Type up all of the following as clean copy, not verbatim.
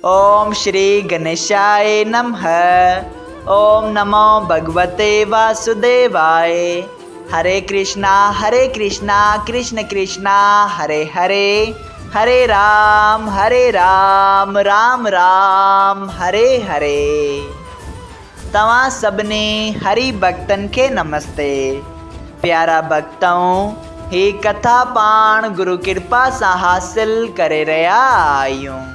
اوم شري گنيشاء نمه اوم نمو ڀڳوتي واسوديواء هري ڪرشنا هري ڪرشنا ڪرشن ڪرشنا هري هري هري رام هري رام رام رام هري هري. توهان سڀني هري ڀڳتن کي نمستي. پيارا ڀڳتؤ! هي ڪٿا پاڻ گرو ڪرپا سان حاصل ڪري رهيا آهيون.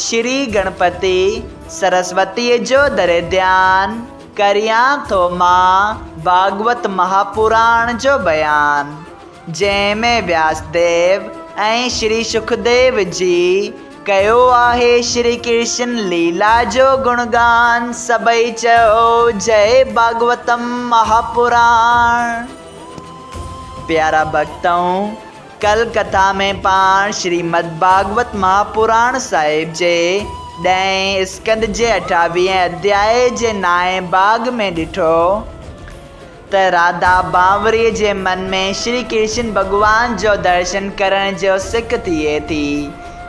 شري گڻپتي سرسوتيء جو دري ڌيان ڪريان ٿو مان ڀاڳوت مهاپراڻ جو بيان، جنهن ۾ وياس ديو ۽ شري شڪديو جي ڪيو آهي شري ڪرشن ليلا جو گڻگان، سڀئي چئو جئي ڀاڳوتم مهاپراڻ. پيارا ڀڳتؤ! ڪل ڪٿا ۾ پاڻ شريمد ڀاڳوت مهاپراڻ صاحب جي ڏهين اسڪنڌ جي اٺاويهين اڌيائي جي نائين ڀاڳ ۾ ڏٺو ته راڌا بانوريء جي من ۾ شري ڪرشن ڀڳوان جو درشن ڪرڻ جو سڪ ٿئي ٿي،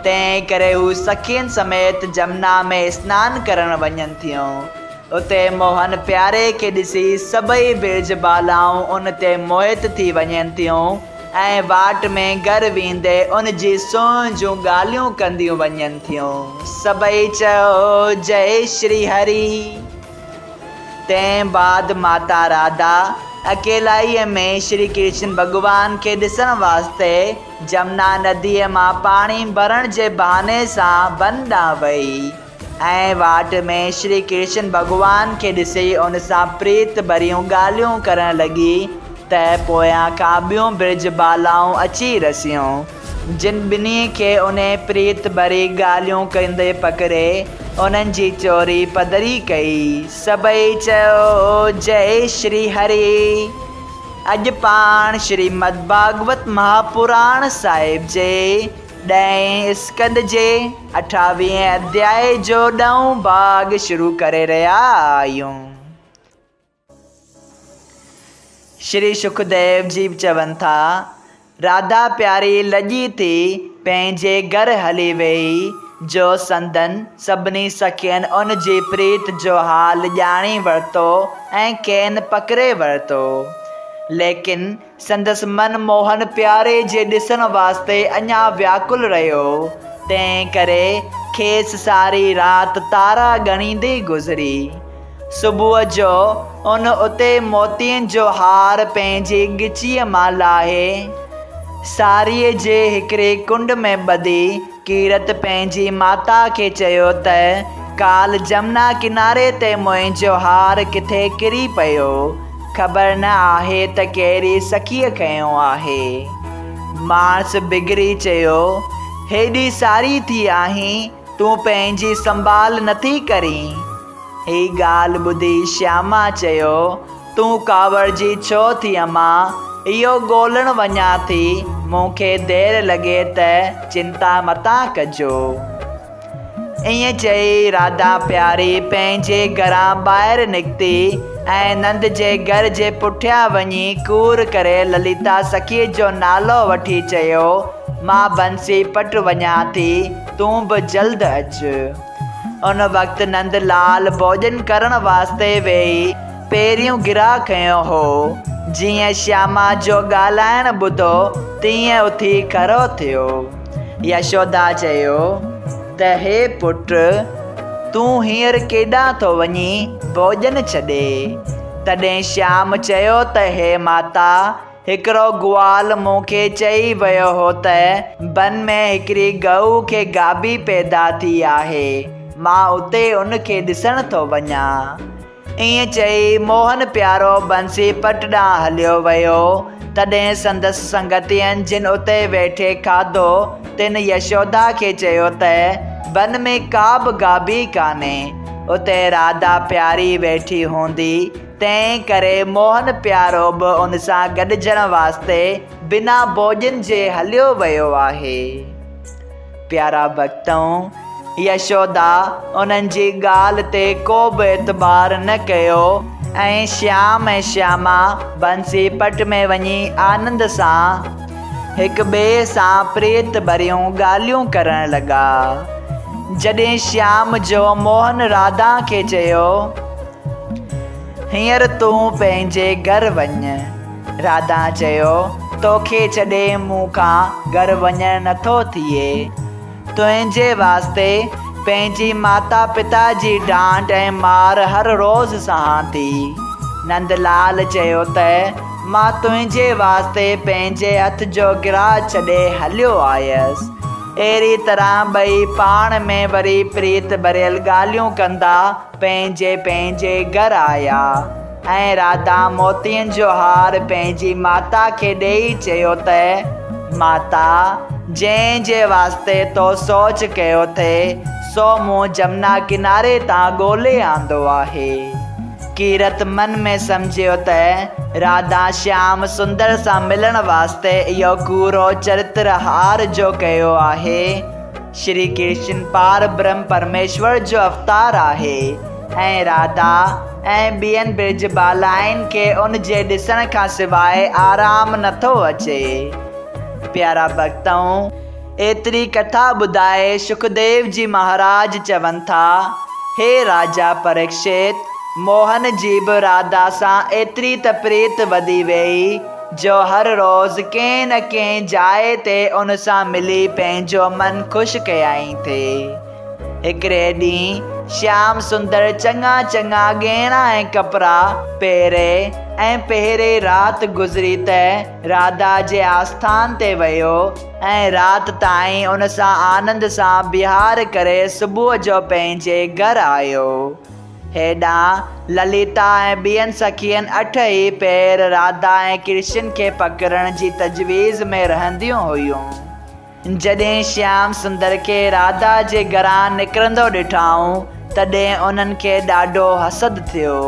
تنهن ڪري هو سکين سميت جمنا ۾ اسنان ڪرڻ وڃن ٿيون. اتي موهن پياري کي ڏسي سڀئي برج بالائون ان تي موهت ٿي وڃن ٿيون ۽ واٽ ۾ گهر ويندي ان جي سونهن جون ڳالهيون ڪنديون وڃن ٿيون. سڀئي چئو جئي شري هري. تنهن بعد ماتا راڌا اڪيلائيء ۾ شري ڪرشن ڀڳوان کي ڏسڻ واسطي جمنا نديء مان پاڻي ڀرڻ جي بهاني سان بن ڏانهن وئي ۽ واٽ ۾ شري ڪرشن ڀڳوان کي ڏسي ان سان پريت ڀريون ڳالهيون ڪرڻ لڳي ته پويان کان ٻيون برج بالائون اچي رسيون، جن ٻنهي کي انهي پريت ڀري ڳالهيون ڪندي پڪڙي انهن جي چوري پڌري ڪئي. سڀئي چيو، جئي شري هري! اڄ پاڻ شريمد ڀاڳوت مهاپراڻ صاحب جي ڏهين اسڪنڌ جي اٺاويهين اڌيائي جو ڏهون ڀاڳ شروع ڪري رهيا آهيون. شري شڪديو جي چون ٿا، راڌا پياري لڄي ٿي پنهنجي گهر هلي ويئي، جو سندن سڀني سکين ان جي پريت جو حال ڄاڻي ورتو ۽ کين پڪڙي ورتو. ليڪن سندس من موهن پياري جي ڏسڻ واسطي اڃا وياڪل رهيو، تنهن ڪري کيس ساري رات تارا ڳڻيندي گذري. صبح جو ان اتي موتين جو هار پنهنجي ڳچيء مان لاهي، ساريء جي هڪڙي ڪنڊ ۾ ٻڌي، ڪيرت پنهنجي ماتا کي چيو ته، ڪالهه جمنا ڪناري تي منهنجو هار ڪٿي ڪري پيو، خبر نه آهي ته ڪهڙي سکيء کنيو آهي. ماڻس بگڙي چيو، هيڏي ساري ٿي آهين، تون پنهنجي سنڀال نٿي ڪرين؟ هي ڳالهه ٻڌي شياما چيو، تون ڪاوڙجي ڇو ٿي امان؟ اهو ڳولڻ وڃان ٿي، مون کي دير لڳي ته چنتا متان ڪجو. ائين چئي راڌا پياري پنهنجي گهران ٻاهر نڪتي ۽ نند جي گهر جي پٺيان وڃي ڪور ڪري لليتا سکيء جو نالو وٺي چيو، مان بنسي پٽ وڃان ٿي، تون به جلد اچ. ان وقت نند لال ڀوڄن ڪرڻ واسطي ويهي پهريون گراهه کنيو هو. جيئن شياما جو ڳالهائڻ ٻڌو تيئن اٿي کڙو ٿيو. يشودا چيو ته هي پٽ! تون هينئر ڪيڏانهن ٿو وڃين ڀوڄن ڇڏي؟ تڏهن شيام چيو ته هي ماتا! هڪڙو گوال مون کي چئي ويو هو ته بن ۾ هڪڙي ڳئو کي گابي پيدا ٿي آهي، مان اتي ان کي ڏسڻ ٿو وڃان. ائين چئي موهن پيارو بنسي پٽ ڏانهن هليو ويو. تڏهن سندس سنگتين جن اتي ويٺي کاڌو، تن يشودا کي چيو ته بن ۾ ڪا به گابي ڪانهي، اتي راڌا پياري ويٺي هوندي، تنهن ڪري موهن پيارو به ان سان گڏجڻ واسطي بنا ڀوڄن جي هليو ويو آهي. پيارا ڀڳتؤ! يشودا انهن جي ڳالهه تي ڪو به اعتبار نه ڪيو ۽ شيام ۽ شياما بنسي پٽ ۾ وڃي آنند سان هڪ ٻئي سان پريت ڀريون ڳالهيون ڪرڻ لڳا. جڏهن شيام جو موهن راڌا کي چيو، هينئر تون پنهنجي گهر وڃ. راڌا چيو، توکي ڇڏي مون کان گهر وڃڻ نٿو ٿئي. تنهنجي واسطي پنهنجي ماتا پتا جي ڊانٽ ۽ مار هر روز سهان ٿي. نندلال چيو ته مان تنهنجي واسطي پنهنجي هٿ جو گراهه ڇڏي هليو آيس. اهڙي طرح ٻئي پاڻ ۾ وري پريت ڀريل ڳالهيون ڪندا پنهنجي پنهنجي گهر آيا ۽ راڌا موتين جو هار پنهنجي ماتا کي ڏيئي چيو ته، ماتا! جنهن جي واسطي تو سوچ ڪيو ٿي، سو مون جمنا ڪناري تان ڳولي آندو آهي. ڪيرت من ۾ سمجهيو ته راڌا شيام سندر سان ملڻ واسطي اهو ڪوڙو چرتر هار جو ڪيو آهي. شري ڪرشن پار برهم پرميشور جو اوتار آهي ۽ راڌا ۽ ٻين برج بالائن کي ان جي ڏسڻ کان سواء آرام نٿو اچي. پيارا ڀڳتؤ! ايتري ڪٿا ٻڌائي شڪديو جي مهاراج چون ٿا، هي راجا پريڪشت! موهن جي به راڌا سان ايتري ته پريت وڌي ويئي، جو هر روز ڪنهن نه ڪنهن جاء تي ان سان ملي پنهنجو من خوش ڪيائين ٿي. هڪڙي ڏينهن شيام سندر چڱا چڱا ڳهڻا ۽ ڪپڙا پهري ۽ پهرين رات گذري ته راڌا جي آسٿان تي ويو ۽ رات تائين ان سان آنند سان بهار ڪري صبح جو پنهنجي گهر آيو. هيڏانهن لليتا ۽ ٻين سکين اٺ ئي پهر راڌا ۽ ڪرشن کي پڪڙڻ جي تجويز ۾ رهنديون هيون. جڏهن شيام سندر کي راڌا جي گهران نڪرندو ڏٺائون، تڏهن انهن کي ڏاڍو حسد ٿيو.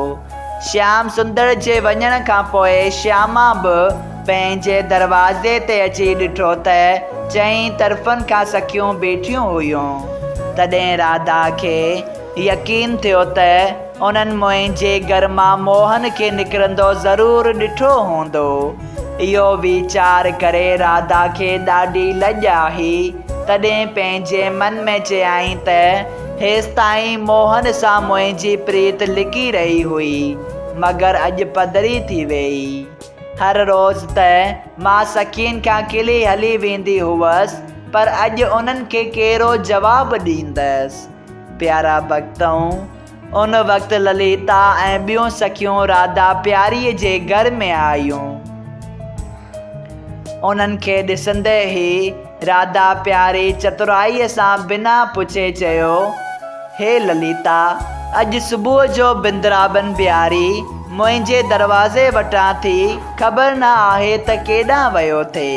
شيام سندر جي وڃڻ کان پوء شياما به پنهنجي دروازي تي اچي ڏٺو ته چئين طرفن کان سکيون بيٺيون هيون. تڏهن راڌا کي يقين ٿيو ته انهن منهنجي گهر مان موهن کي نڪرندو ضرور ڏٺو هوندو. اهو ويچار ڪري راڌا کي ڏاڍي لڄ آئي. تڏهن پنهنجي من ۾ چيائين ته هيستائين موهن سان منهنجي پريت لڪي رهي هئي، مگر اڄ پڌري ٿي ويئي. هر روز ته مان سکين کان کلي هلي ويندي هئس، پر اڄ انهن کي ڪهڙو جواب ڏيندس؟ پيارا ڀڳتؤ! ان وقت لليتا ۽ ٻيون سکيون راڌا پياريء جي گهر ۾ آيون. انهن کي ڏسندي ئي راڌا پياري چترائيء سان بنا پڇي چيو، هي لليتا! اڄ صبح جو بندرابن بهاري منهنجي دروازي وٽان ٿي خبر نه آهي ته ڪيڏانهن ويو ٿي.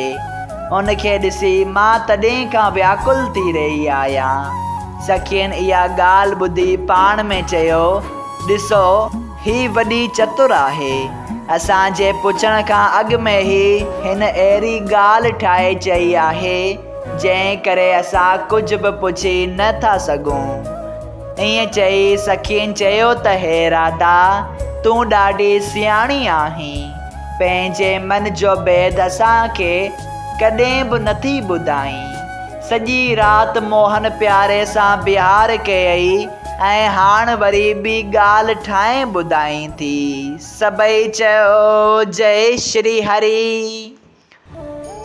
ان کي ڏسي مان تڏهن کان وياڪل ٿي رهي آهيان. سکين اها ڳالهه ٻڌي پاڻ ۾ چيو، ڏسو، هي وڏي چتر آهي. اسان جي پڇڻ کان اڳ ۾ ئي هن اهڙي ڳالهه ٺاهي چئي آهي، جنهن ڪري اسان ڪجهه به پڇي نه ٿا سگهون. ائين چئي سکين چيو ته هي راڌا! تون ڏاڍي سياڻي آهين. پنهنجي من جو ڀيد اسان کي ڪڏهن به نٿي ٻڌائين. سڄي رات موهن پياري سان بهار ڪيئي ۽ هاڻ وري ٻي ڳالهه ٺاهي ٻڌائين ٿي. سڀئي چيو، جئي شري هري.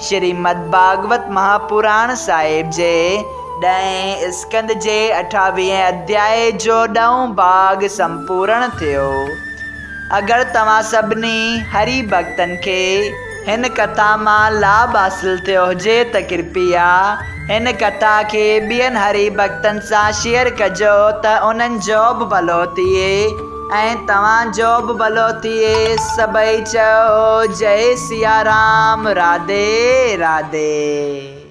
شريمد ڀاڳوت مهاپراڻ صاحب جي ڏهين اسڪنڌ جي اٺاويهين اڌيائي جو ڏهون ڀاڳ سمپورڻ ٿيو. اگر توهان سڀني هري ڀڳتن کي هن ڪٿا مان لاڀ حاصل ٿيو هجي ته ڪرپيا هن ڪٿا کي ٻين هري ڀڳتن سان شيئر ڪجو ته انهن جو به ڀلو ٿئي ۽ توهان جو به ڀلو ٿئي سڀئي چئو جئي سيارام راڌي راڌي.